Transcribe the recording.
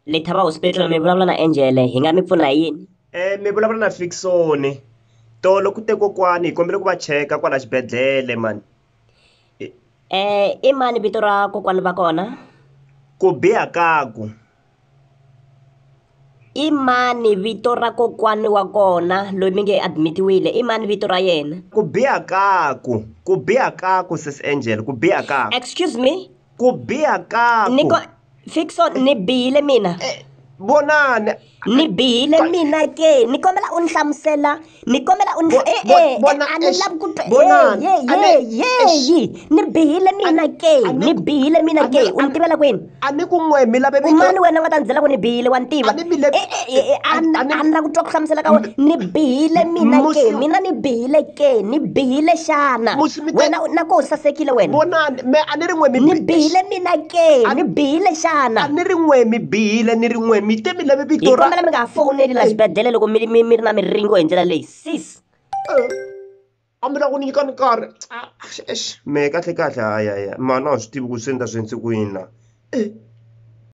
Lethaba Hospital mi vulavula na Angel hi nga mi pfuna hi yini? Mi vulavula na Fickson tolo ku te kokwani hi kombela ku va cheka kwala xibedhlele mani. I mani vito ra kokwani va kona? Ku biha kaku. I mani vito ra kokwani wa kona loyi mi nge admit-iwile i mani vito ra yena? Ku biha kaku ku biha kaku sis Angel ku biha kaku. Excuse me? Ku biha kaku. Ni ko Fickson ni bihile mina. Vonani. Ni bihile mina ke ni kombela u ni hlamusela ni kombela u ni eh eh a ni lavi ku twa ye ye ye ni bihile mina ke ni bihile mina ke u ni tivela kwini a ni ku n'we mi lave vito mani wena u nga ta ni byela ku ni bihile wa ni tiva a ni lava ku twa ku hlamusela ka wena ni bihile mina ke mina ni bihile ke ni bihile xana wena na ko u sasekile wena vonani me a ni ri n'we mi ni bihile mina ke ni bihile xana a ni ri n'we mi bihile ni ri n'we mi te mi lave vito ra hi kombela mi nga ha fowuneli la xibedhlele loko mi mi mi ri na miringo hi ndlela leyi sis a mi lava ku ni nyika ni nkarhi eish mehe kahle kahle hayi hayi mhani a swi tivi ku swi ni ta swi endlise ku yini la.